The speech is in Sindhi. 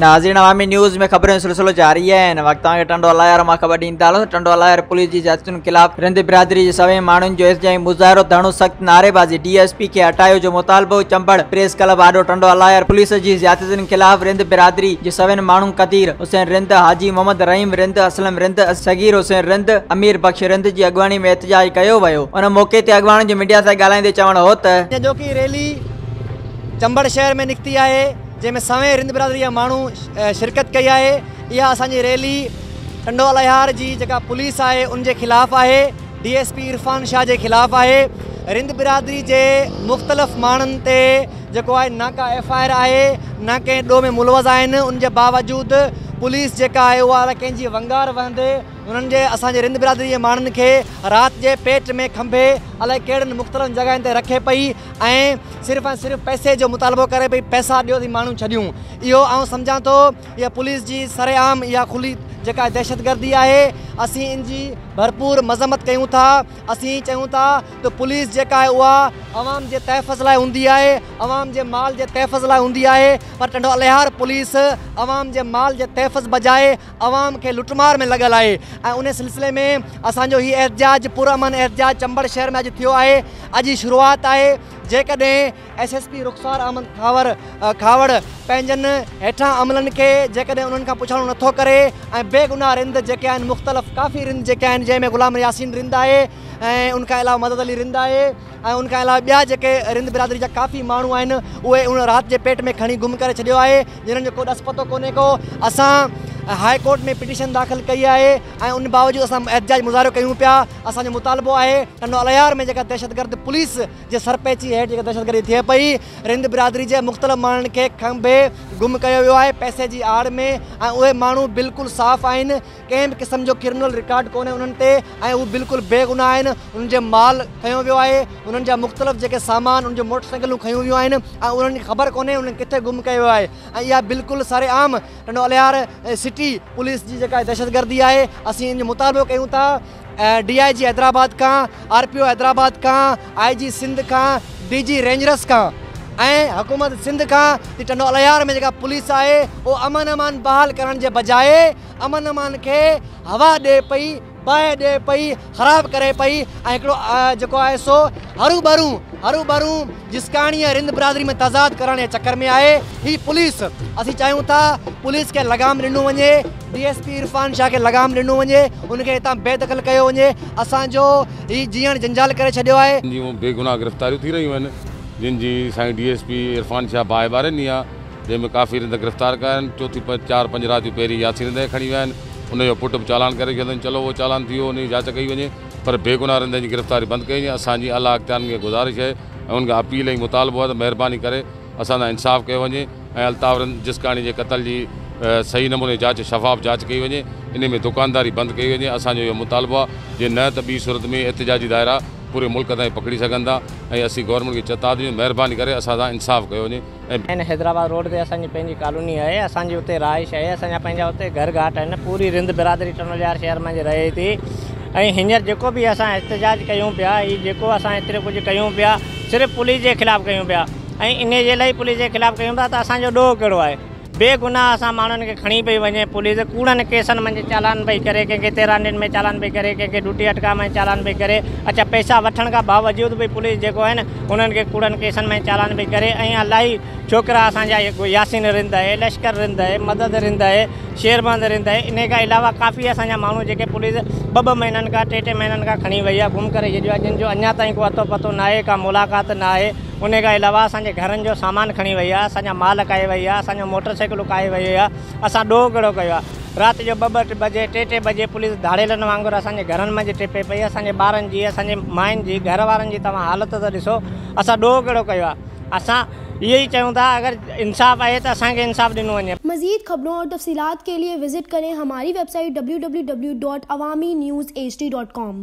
ناظرين عوامي نيوز ۾ خبرن جو سلسلو جاري آهي هن وقت توهان کي ٽنڊو الهيار مان خبر ڏيندا هلون ته ٽنڊو الهيار پوليس جي زيادتين خلاف رند برادري جي سوين ماڻهن جو احتجاجي مظاهرو ڌرڻو سخت نعريبازي ڊي ايس پي کي هٽايو جو مطالبو چمبڙ پريس ڪلب آڏو ٽنڊو الهيار پوليس جي زيادتين خلاف رند برادري جي سوين ماڻهن قدير حسين رند حاجي محمد رحيم رند اسلم رند صغير حسين رند امير بخش رند جي اڳواڻي ۾ احتجاج ڪيو ويو ان موقعي تي اڳواڻن جو ميڊيا سان ڳالهائيندي چوڻ هو ته. اڄوڪي ريلي چمبڙ شهر ۾ نڪتي آهي جنهن ۾ سوين رند برادري جا ماڻهو شرڪت ڪئي آهي اها اسان جي ريلي ٽنڊو الهيار جي جيڪا پوليس آهي ان جي خلاف آهي D S P Irfan Shah جي خلاف آهي رند برادري جي مختلف ماڻهن تي جيڪو آهي نه ڪا ايف I R آهي نه ڪنهن ڏوهه ۾ ملوث آهن ان جي باوجود پوليس جيڪا آهي اها ڪنهن جي ونگار وهندي انهن جي اسان جي رند برادري جي ماڻهن کي رات جي پيٽ ۾ کنڀي الائي ڪهڙن مختلف جڳهين تي رکي پئي ۽ صرف ۽ صرف پئسي جو مطالبو ڪري پئي پئسا ڏيو ته ماڻهو ڇڏيون اهو آئون سمجهان ٿو اها پوليس جي سرعام اها کلي جيڪا دهشتگردي آهي اسين ان جي ڀرپور مذمت ڪيون ٿا اسين چيون ٿا ته پوليس جيڪا آهي اها عوام جي تحفظ لاء هوندي آهي عوام جي مال جي تحفظ لاء هوندي آهي پر ٽنڊو الهيار پوليس عوام جي مال جي تحفظ بجاء عوام کي لٽمار ۾ لڳل آهي ۽ ان سلسلي ۾ اسان جو هي احتجاج پرامن احتجاج چمبڙ شهر ۾ اڄ ٿيو آهي اڄ هي شروعات آهي جيڪڏهن S S P Rukhsar Ahmed Khahawar Khahawar پنهنجن هيٺان عملن کي جيڪڏهن انهن کان پڇاڻو نٿو ڪري ۽ بيگناهه رند جيڪي آهن مختلف ڪافي رند جيڪي آهن جنهن ۾ غلام ياسين رند آهي ۽ ان کان علاوه مدد علي رند آهي ۽ ان کان علاوه ٻيا جيڪي رند برادري جا ڪافي ماڻهو آهن اهي ان رات جي پيٽ ۾ کڻي گم ڪري ڇڏيو آهي جنھن جو ڪو ڏس پتو ڪونهي ڪو اسان هاء ڪورٽ ۾ پٽيشن داخل ڪئي آهي ۽ ان باوجود اسان احتجاج مظاهرو ڪيون پيا اسان جو مطالبو آهي ٽنڊو الهيار ۾ جيڪا دهشتگرد پوليس جي سرپيچي هيٺ جيڪا دهشتگردي ٿئي پئي رند برادري جي مختلف ماڻهن کي کنڀي گم ڪيو ويو آهي پئسي جي آڙ ۾ ۽ اهي ماڻهو بلڪل صاف آهن ڪنهن به قسم جو ڪرمنل رڪارڊ ڪونهي انهن تي ۽ هو بلڪل بيگناهه آهن انهن جي مال کنيو ويو آهي انهن جا مختلف جيڪي سامان انهن جون موٽر سائيڪلون کنيون ويون آهن ۽ انهن کي خبر ڪونهي انهن کي ڪٿي گم ڪيو ويو آهي ۽ اها بلڪل سر عام ٽنڊو الهيار سٽي پوليس جي جيڪا دهشتگردي آهي اسين ان جو مطالبو ڪيون ٿا ڊي I جي حيدرآباد کان آر پي او حيدرآباد کان آء جي سنڌ کان ڊي جي رينجرس کان ۽ حڪومت سنڌ کان ته ٽنڊو الهيار ۾ جيڪا پوليس آهي اهو امن امان بحال ڪرڻ جي بجاء امن امان کي هوا ڏئي پئي، باهه ڏئي پئي، خراب ڪري پئي ۽ هڪڙو جيڪو آهي سو هروڀرو هروڀرو جسڪاڻي ۽ رند برادري ۾ تضاد ڪرڻ جي چڪر ۾ آهي. هي پوليس اسين چاهيون ٿا پوليس کي لغام ڏنو وڃي، D S P Irfan Shah کي لغام ڏنو وڃي، ان کي هتان بي دخل ڪيو وڃي، اسان جو هي جيئڻ جنجال ڪري ڇڏيو آهي. جون بيگناهه گرفتاريون ٿي رهيون آهن جن جي سائين D S P Irfan Shah باهه ٻاري ڏني آهي. جنهن ۾ ڪافي رند گرفتار ڪيا آهن، چوٿين چار پنج راتيون پهرين ياسين رند کي کڻي ويا آهن، ان جو پٽ به چالان ڪري رکيو اٿن، چلو اهو چالان ٿي ويو ان جي جاچ ڪئي وڃي پر بيگناهه رندن جي گرفتاري بند ڪئي وڃي، اسان جي اعليٰ اختيارين کي گذارش آهي ۽ انهن کان اپيل ۽ مطالبو آهي ته مهرباني ڪري اسان سان انصاف ڪيو وڃي ۽ الطاف رند جسڪاڻي جي قتل جي صحيح نموني جاچ شفاف جاچ ڪئي وڃي، انهي ۾ دڪانداري بند ڪئي وڃي، اسان جو اهو مطالبو آهي جي نه ته ٻي صورت ۾ احتجاجي دائرا پوري ملڪ تائين پکڙي سگهن ٿا ۽ اسين گورنمينٽ کي چتاء ڏيون مهرباني ڪري اسان سان انصاف ڪيو وڃي. ۽ حيدرآباد روڊ تي اسان جي پنهنجي ڪالوني آهي، اسان جي اتي رهائش آهي، اسان جا پنهنجا اتي گهر گهاٽ آهن، پوري رند برادري ٽنڊوالهيار شهر منجهه رهي ٿي ۽ هينئر جيڪو به اسان احتجاج ڪيون پيا هي جيڪو اسان ايترو ڪجهه ڪيون پيا صرف پوليس جي خلاف ڪيون پيا ۽ انهي جي لاء پوليس جي خلاف ڪيون پيا ته اسان جو ڏوهه ڪهڙو آهي. بي گناهه اسان ماڻهن کي کڻي پئي وڃي پوليس ڪوڙن ڪيسن منجهه چالان پئي ڪري ڪنهن کي تيرانڊين ۾ چالان پئي ڪري ڪنهن کي ڊوٽي اٽڪا ۾ چالان پئي ڪري اڇا پئسا وٺڻ کان باوجود به پوليس جيڪو آهي نه انهن کي ڪوڙن ڪيسن ۾ چالان پئي ڪري ۽ الاهي ڇوڪرا اسان جا ياسين رند آهي لشڪر رند آهي مدد رند آهي شير محمد رند آهي انهي کان علاوه ڪافي اسان جا ماڻهو جيڪي پوليس ٻه ٻه مهينن کان ٽي ٽي مهينن کان کڻي وئي آهي گم ڪري ڇڏيو آهي جن جو اڃا تائين ڪو اتو پتو ناهي ڪا ملاقات ناهي انهي کان علاوه اسان جي گهرن جو سامان کڻي وئي آهي، اسان جا مال ڪاهي وئي آهي، اسان جون موٽر سائيڪلون ڪاهي وئي آهي، اسان ڏوهه ڪهڙو ڪيو آهي؟ رات جو ٻه ٻه بجي، ٽي ٽي بجي پوليس ڌاڙيلن وانگر اسان جي گهرن منجهه ٽپي پئي، اسان جي ٻارن جي، اسان جي ماين جي، گهر وارن جي توهان حالت ته ڏسو، اسان ڏوهه ڪهڙو ڪيو آهي؟ اسان اهو ئي چئون ٿا اگر انصاف آهي ته اسان کي انصاف ڏنو وڃي. مزيد خبرون اور تفصيلات کے لئے وزٽ کریں ہماری web site www.awamiNewsHD.com.